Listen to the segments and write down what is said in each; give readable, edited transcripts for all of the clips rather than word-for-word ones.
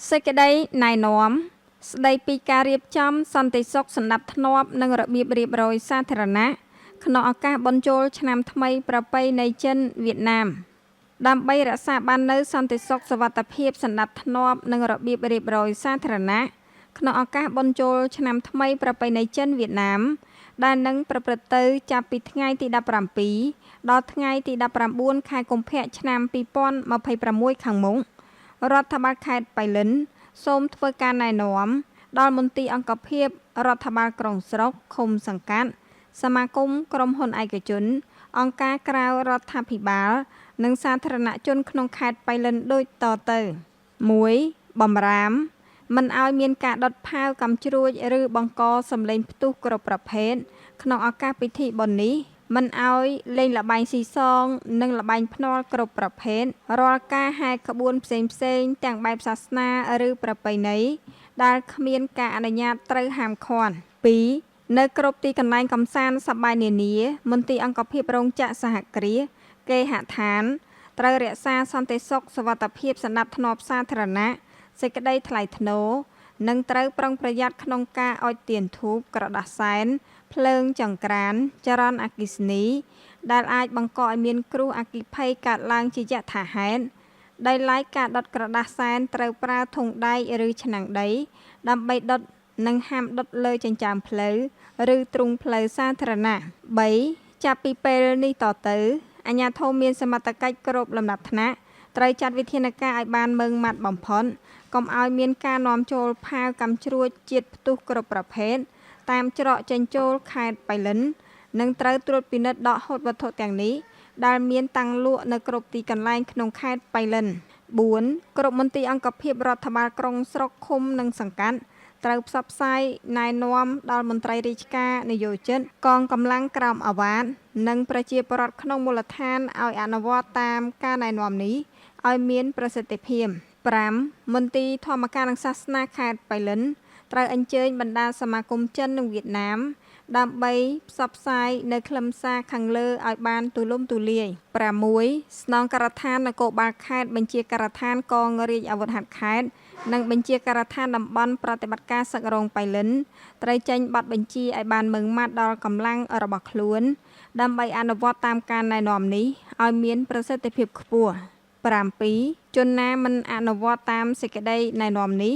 សេចក្តីណែនាំស្តីពីការរៀបចំសន្តិសុខសណ្តាប់ធ្នាប់និងរបៀបរៀបរយសាធារណៈក្នុងឱកាសបុណ្យចូលឆ្នាំថ្មីប្រពៃណីចិនវៀតណាមដើម្បីរក្សាបាននូវសន្តិសុខសុវត្ថិភាពសណ្តាប់ធ្នាប់និងរបៀបរៀបរយសាធារណៈក្នុងឱកាសបុណ្យចូលឆ្នាំថ្មីប្រពៃណីចិនវៀតណាមដែលនឹងប្រព្រឹត្តទៅចាប់ពីថ្ងៃទី17ដល់ថ្ងៃទី19ខែកុម្ភៈឆ្នាំ2026ខាងមុខរដ្ឋបាលខេត្តប៉ៃលិនសូមធ្វើការណែនាំដល់មន្ទីរអង្គភាពរដ្ឋបាលក្រុងស្រុកឃុំសង្កាត់សមាគមក្រុមហ៊ុនឯកជនអង្គការក្រៅរដ្ឋាភិបាលនិងសាធារណជនក្នុងខេត្តប៉ៃលិនដូចតទៅ1បំរាមមិនឲ្យមានការដុតផាវកាំជ្រួចឬបង្កសំឡេងផ្ទុះគ្រប់ប្រភេទក្នុងឱកាសពិធីបុណ្យនេះមិនឲ្យលេងល្បែងស៊ីសងនិងល្បែងភ្នាល់គ្រប់ប្រភេទរាល់ការហែក្បួនផ្សេងៗទាំងបែបសាសនាឬប្រពៃណីដែលគ្មានការអនុញ្ញាតត្រូវហាមឃាត់2នៅគ្រប់ទីកន្លែងកម្សាន្តសប្បាយនានាមន្ទីរអង្គភាពរោងចក្រសហគ្រាសគេហដ្ឋានត្រូវរក្សាសន្តិសុខសុវត្ថិភាពសណ្តាប់ធ្នាប់សាធារណៈសេចក្តីថ្លៃថ្នូរនិងត្រូវប្រុងប្រយ័ត្នក្នុងការអុជទៀនធូបក្រដាសសែនភ្លើងចង្ក្រានចរន្តអគ្គិសនីដែលអាចបង្កឲ្យមានគ្រោះអគ្គិភ័យកើតឡើងជាយថាហេតុដោយឡែកការដុតក្រដាសសែនត្រូវប្រើធុងដែកឬឆ្នាំងដីដើម្បីដុតនិងហាមដុតលើចិញ្ចើមផ្លូវឬទ្រុងផ្លូវសាធារណៈ3ចាប់ពីពេលនេះតទៅអាជ្ញាធរមានសមត្ថកិច្ចគ្រប់លំដាប់ថ្នាក់ត្រូវចាត់វិធានការឲ្យបានម៉ឺងម៉ាត់បំផុតកុំឲ្យមានការនាំចូលផាវកាំជ្រួចជាតិផ្ទុះគ្រប់ប្រភេទតាមច្រកចេញចូលខេត្តប៉ៃលិននិងត្រូវត្រួតពិនិត្យដកហូតវត្ថុទាំងនេះដែលមានតាំងលក់នៅគ្រប់ទីកន្លែងក្នុងខេត្តប៉ៃលិន4គ្រប់មន្ទីរអង្គភាពរដ្ឋបាលក្រុងស្រុកឃុំនិងសង្កាត់ត្រូវផ្សព្វផ្សាយណែនាំដល់មន្ត្រីរាជការនយោជិតកងកម្លាំងក្រោមឱវាទនិងប្រជាពលរដ្ឋក្នុងមូលដ្ឋានឲ្យអនុវត្តតាមការណែនាំនេះឲ្យមានប្រសិទ្ធភាព5មន្ទីរធម្មការនិងសាសនាខេត្តប៉ៃលិនត្រូវអញ្ជើញបណ្ដាសមាគមចិននិងវៀតណាមដើម្បីផ្សព្វផ្សាយនៅខ្លឹមសារខាងលើឲ្យបានទូលំទូលាយ6ស្នងការដ្ឋាននគរបាលខេត្តបញ្ជាការដ្ឋានកងរាជអាវុធហត្ថខេត្តនិងបញ្ជាការដ្ឋានតំបន់ប្រតិបត្តិការសឹករងប៉ៃលិនត្រូវចេញបទបញ្ជាឲ្យបានម៉ឺងម៉ាត់ដល់កម្លាំងរបស់ខ្លួនដើម្បីអនុវត្តតាមការណែនាំនេះឲ្យមានប្រសិទ្ធភាពខ្ពស់7ជនណាមិនអនុវត្តតាមសេចក្តីណែនាំនេះ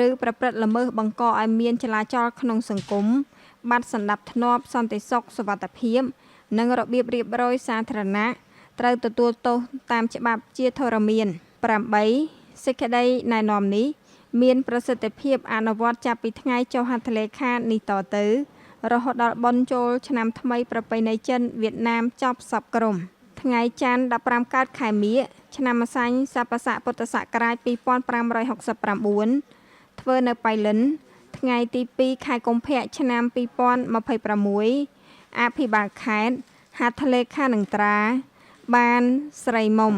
ឬប្រព្រឹត្តល្មើសបង្កឲ្យមានចលាចលក្នុងសង្គមបាត់សណ្តាប់ធ្នាប់សន្តិសុខសុវត្ថិភាពនិងរបៀបរៀបរយសាធារណៈត្រូវទទួលទោសតាមច្បាប់ជាធរមាន8សេចក្តីណែនាំនេះមានប្រសិទ្ធភាពអនុវត្តចាប់ពីថ្ងៃចុះហត្ថលេខានេះតទៅរហូតដល់បុណ្យចូលឆ្នាំថ្មីប្រពៃណីចិនវៀតណាមចប់សព្វគ្រប់ថ្ងៃច័ន្ទ15កើតខែមិញឆ្នាំម្សាញ់ស័ព្ទស័កពុទ្ធសករាជ2569ធ្វើនៅប៉ៃលិនថ្ងៃទី2ខែកុម្ភៈឆ្នាំ2026អភិបាលខេត្តហត្ថលេខានឹងត្រាបានស្រីមុំ